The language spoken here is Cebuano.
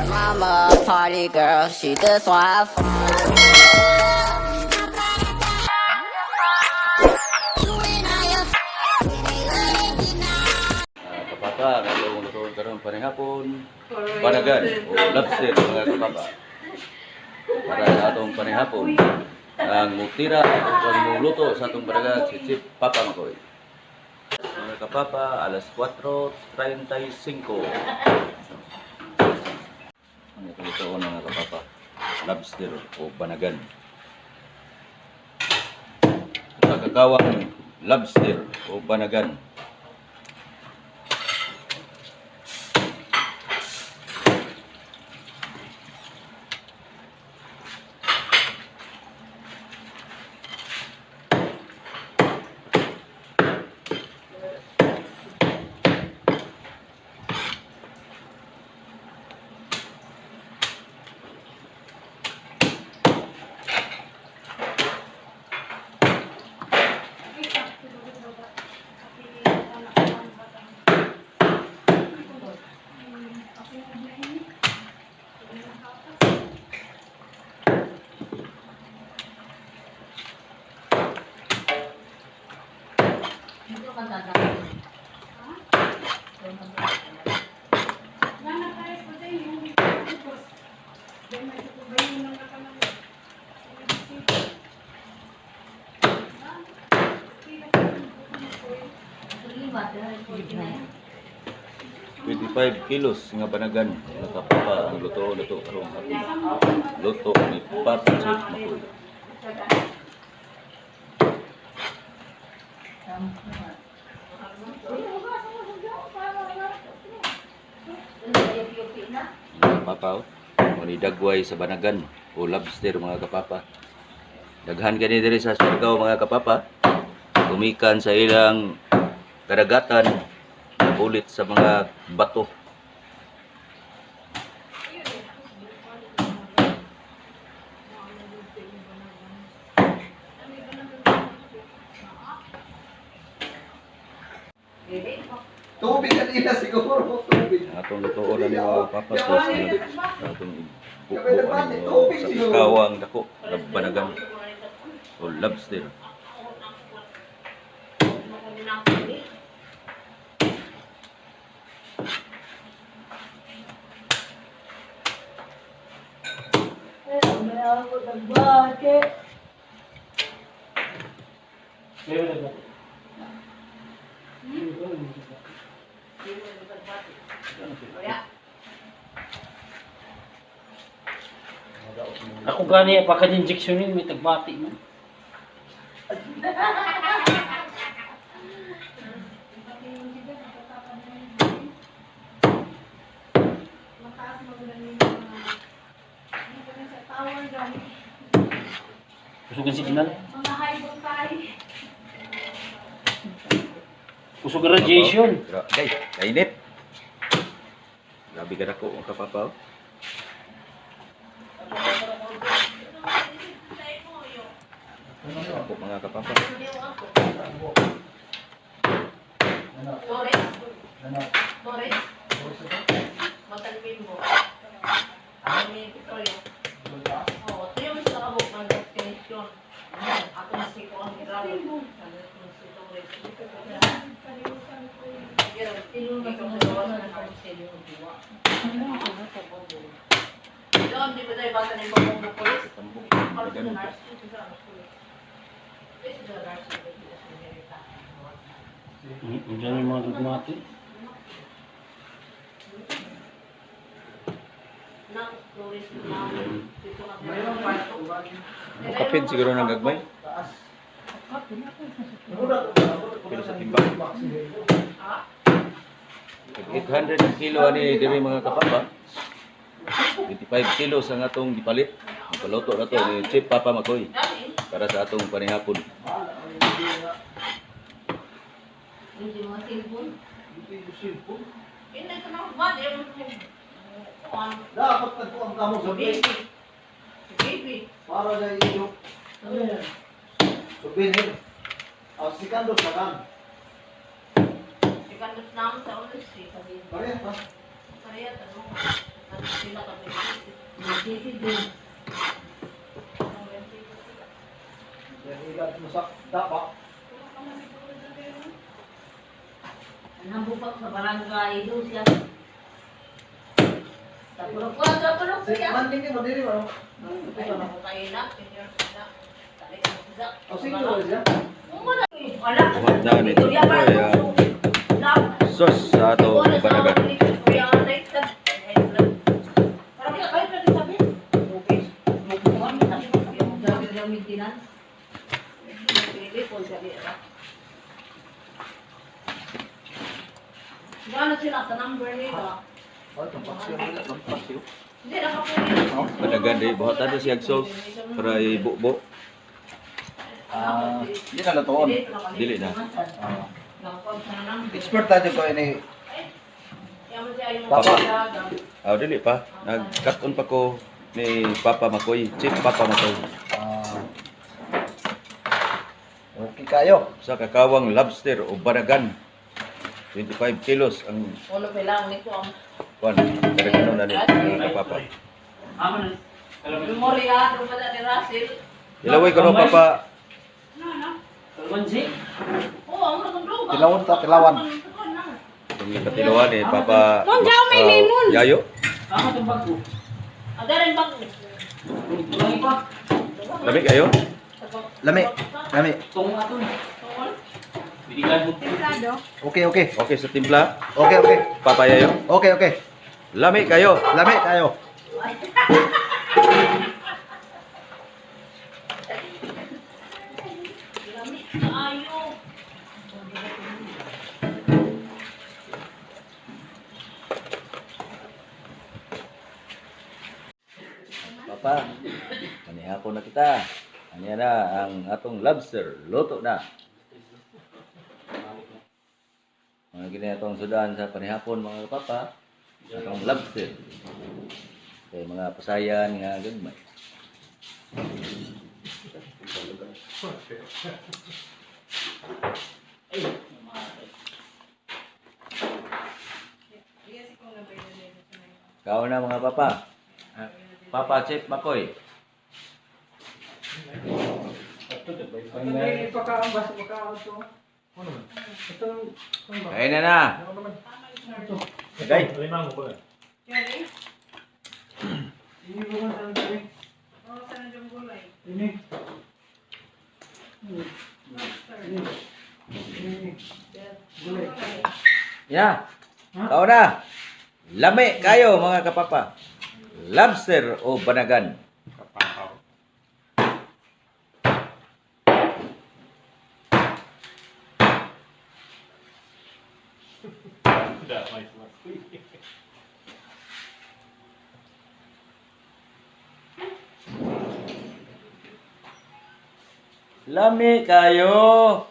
Mama a party girl, she just wanna have fun. Ah, kapapa, katong luto karon panihapon, panagan o lobster, mga kapapa. Para sa atong panihapon, ang mutira o ang muluto sa atong panagan si Chief Papa Makoy. Mga kapapa, alas 4:35. Ang ito ito mga kapapa, lobster o banagan. Kakakawang lobster o banagan. 25 kilos nga banagan, mga kapapa, ang luto luto karong hapon. Luto ni Papa Chief Makoy. Mga kapapa, oh. Muni dagway sa banagan o lobster, mga kapapa. Daghan kani diri sa Siargao, mga kapapa. Gumikan sa ilang kadagatan, nabulit sa mga bato. Tubig kanina siguro, tubig. Ang atong lutoon na ni mga papa sos na atong ibubo ani mo sa kawang dako nga banagan o lobster. Ako gani pa ka injectionin may tagbati man. Kusog ang signal. Kusog ang radiation. Day, kainit. Grabe ka dako, mga kapapa, oh. Dako, mga kapapa. Torres. Torres. Matalbin mo. Ano yung petrolyo? Oo, tuyo mo sa kabuk ng destination. Ako na si Kuang Gerardo. Ano yung si Torres? Pero, ikaw sa gawas na Doon, di ba tayo bata ng pamunggo polis? Tambok. Parang sa Ganun. nurse, sa ano, polis. Eh, sa nurse, sa senyorita. Diyan yung mga dugmati. Nang Torres na dito ka. Kapin siguro ng gagmay. Pero sa timbang. 800 ang kilo ani diri, mga kapapa. 25 kilos ang atong gipalit. Paluto na to ni Chief Papa Makoy para sa atong panihapon. Hindi mga cellphone. Hindi ko na ba, di mo kuan. Dapat nagkuang kamo sa Baby. Baby. Para na iyo. Souvenir. Ah, sikando sa kan. Sikandos namin sa ulis eh. Pareha pa. Pareha tanong. Sila kami. Yan mo sa dapa. Nambubak sa barangay do siya. Tapulok ko, tapulok Si siya. man din mo diri ba? Ay, naku kayo na, senior na. Tali ko siya. O senior siya. Wala. Buhat na nito. Ay, ang sauce sa atong panagan. Gano'n sila sa number nila? Oh, tampaksyo nila, tampaksyo. Hindi, nakapunin. Panagan di buhatan na siyang sauce para ibubo. Ah, hindi na lutoon. Dili na. Ah. Expert tayo ko ini. Papa. Ah, dili pa. Nag-cut on pa ko ni Papa Makoy, Chief Papa Makoy. Ah. Okay kayo. Sa kakawang lobster o banagan. 25 kilos ang Ulo pa lang ni ko ang kwan. Karagano na ni mga Papa. Amo na. memorya rumah ni Russell. Ilaway ko no Papa. Kalamansi. Oo, ang mga droga. Tilawan ta, tilawan. Itong katilawan ni Papa. Ma'am, diyan may limon. Yayo. Amo itong bago. Adarin bag. Tulangi pa. Lami kayo? Lami. Lami. Tong aton. Bidigan mo. Okay, okay. Okay sa timpla. Okay, okay. Papa Yayo. Okay, okay. Lami kayo. Lami kayo. Lami kaayo. Papa, manihapon na kita. Anya na ang atong lobster. Luto na. Mga gini atong sudan sa panihapon mga papa. Atong lobster. Kay mga pasayan nga gagmay. Kao na mga papa. Ah, Papa Chef Makoy. Kain na na. Agay. Ya. Kao na. Lami kayo mga kapapa. Lobster o banagan. Lami kayo.